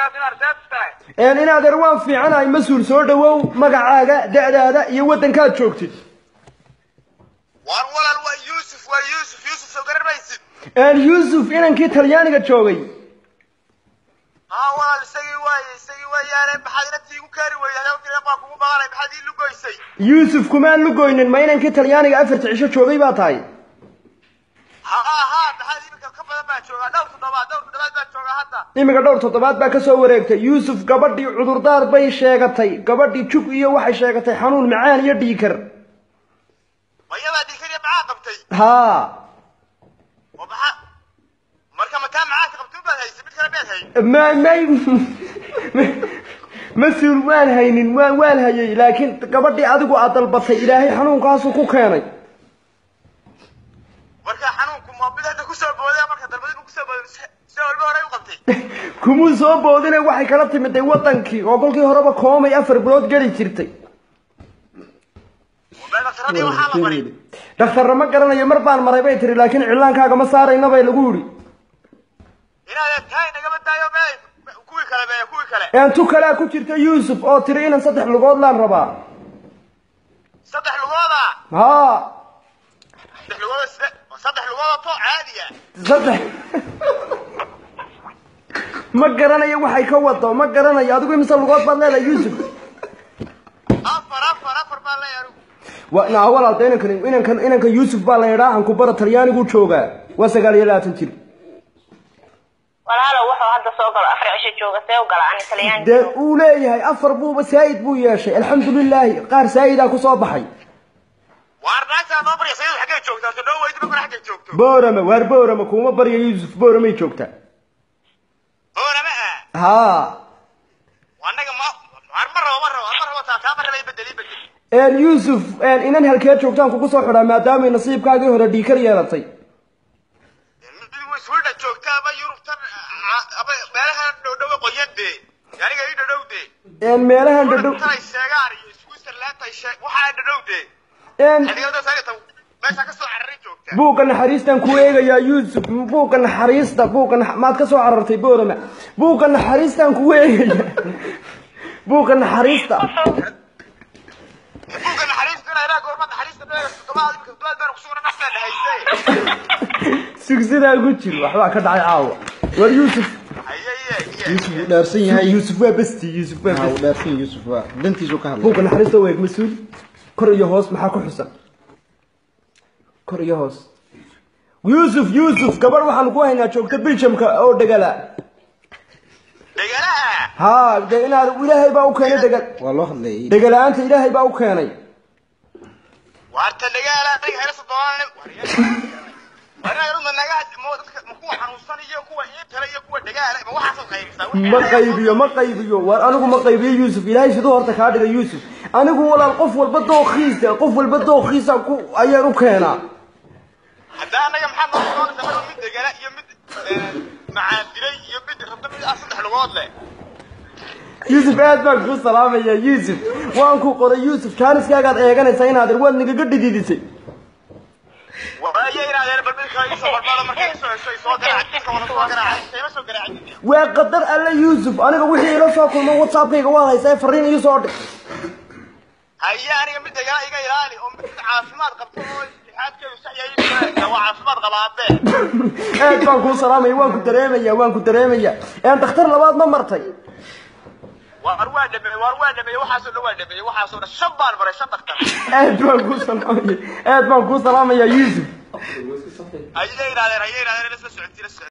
Barakaatu inaad tahay. Inaadeer waan fiicanahay mas-uul soo dhawow magacaaga da'daada iyo waddankaad joogtid. War walaal waa Yuusuf, waa Yuusuf, Yuusuf soo garan maysid. Yuusuf inankii Talyaaniga joogay. Haa walaal isagii waaye, isagii waayaane maxaad inantii igu keeni weyday? Adaa baa kugu maqanay, maxaad ii lugoysay? Yuusuf kumaan lugoynin, ma inankii Talyaaniga 4 cisho joogay baa tahay? Haa haa, maxaad iminka ka badan baa joogaa, dhowr toddobaad, dhowr toddobaad baa joogaa hadda. Iminka dhowr toddobaad baa kasoo wareegtay. Yuusuf gabadhii cudurdaar bay sheegatay, gabadhii jug iyo waxay sheegatay xanuun macaan iyo dhiikar. Mayadaa dhiikar iyo macaan qabtay? Haa. Oo maxaa marka mataa macaanka qabtay baad haysay, mid kale miyaad hayn? Ma may mas-uul waan haynin, waan hayay, laakiin gabadhii adigu aad dalbatay ilaahay xanuunkaasuu ku keenay. Marka xanuunku ma mid hadda kusoo booday, marka dalbadii buu kusoo booday si walba horey u qabtay? Kumuu soo boodine, waxay kala timiday waddankii oo kolkii horeba koomay 4 bilood geli jirtay. Dhakhtaradii waxaa la maray. Dhakhtarna ma garanayo, mar baan maray bay tiri, laakiin cilaankaaga ma saarayna bay lagu yidhi. Inaad tahay nagama daayo mee kuwii kale, mee kuwii kale. Tu kalaa ku jirta Yuusuf oo tiri inan 3 lugood laan rabaa. 3 lugooda? Haa. 3 lugooda side? 3 lugooda to caadiya? 3 ma garanayo waxay ka wado, ma garanayo. Adigu imise lugood baad leedahay Yuusuf? 4 4 4 baan leeyahay anigu. Waa walaal de inankan inankan Yuusuf baa la yidhaa, aan ku bara Talyaanigu joogaa, waa 29 jir. Walaalo wuxuu hadda soo galo 4 cisho jooga, see u gala ani Talyaani? Dee uu leeyahay 4 buuba saa'id buu yeeshay, alxamdulilaahi qaar saa'idaa ku soo baxay. Waar naagtaa noo barya sayid xaggay joogtaa, soo noo weydi marka xaggay joogto. Boorama, waar Boorama kuuma barya Yuusuf, Booramay joogtaa. Boorama ah? Haa. Annaga ma waar ma rabo, ma rabo, ma rabo taa, taa ma rabo, bedel bedel. Yuusuf inan halkee joogtaan kugu soo xidhaa maadaamay nasiibkaagii hore dhiikar yeelatay? Mid way Sweden joogtaa ama Yurubtan ama meelahan dhow qoyan dee, aniga ii dhow dee. Meelahan dhow tan ay sheegaan iyo Switzerland ay sheeg waxa ay dhow dee. Aniga da saarta meesha ka soo cararay joogtaa. Buugga naxariistan ku eegayaa Yuusuf, buugga naxariista, buugga maad ka soo carartay Boorama? Buugga naxariistan ku eegaya, buugga naxariista. Buugga naxariista inaa goorma naxariista dheer toddobaad imika toddobaad baan ku sugnaa naftaa dhahaysay. Sugsidaa ku jir, waxbaa ka dhacay caawa. War Yuusuf. Yuusuf wuu dhaarsan yahay. Yuusuf waa besti, Yuusuf waa besti. Wuu dhaarsan yahay Yuusuf, waa dantiisu ka hadlay. Buugga naxariista weeg mas-uul, kor iyo hoos maxaa ku xusan? Kor iyo hoos. Yuusuf, Yuusuf gabadh waxaanu ku haynaa joogta Biljamka oo dhegala. Dhegalaha? Haa, dee inaad ilaahay baa u keenay dhegal. Waa loo hadlayay. Dhegala-aanta ilaahay baa u keenay. Waarta dhegala aniga hayla soddonaan. War naga ma kuwa xanuunsan iyo kuwa ii tala iyo kuwa dhagaala ma waxaasaad qaybisaa? Ma qaybiyo, ma qaybiyo, war anigu ma qaybiyo Yuusuf. Ilaahay siduu horta kaa dhigay Yuusuf. Anigu walaal qof walba dookiisa, qof walba dookiisa ku ayaan u keenaa. Hadda anaga maxaad noo doonaysaa marba mid dhegala iyo mid macaan dilay iyo mid rabta mid ah 3 lugood leh? Yuusuf aad baan kuu salaamaya Yuusuf, waan ku qoray Yuusuf, jaaniskaagaad eeganaysaa inaadeer, waad nagaga dhididisay. Waaye inaadeer bal mid kale isoo barbaado markay isoo hesho soo garaac, dadka wada soo garaacay, sayma soo garaacin. Waa qadar alle Yuusuf, aniga wixii ila soo kulma WhatsAppkayga waad haysaa, fariin ii soo dhig. Haye aniga mid dhegala iga ilaali oo mid caafimaad qabto oo lixaadkeedu sax yahay, waa caafimaad qabaabe. Aad baan kuu salaamaya, waan ku dareemaya, waan ku dareemaya. Dhakhtar labaad ma martay? Waar waa dhameeyey, waar waa dhameeyey, waxaasoo dhan waa dhameeyey, waxaasoo dhan 5 baan maray, 5 dhakhtar. Aad baan kuu salaamaya, aad baan kuu salaamaya Yuusuf. Ayay yidhahdeen, ayay yidhahdeen, la soo socotiin, la socod.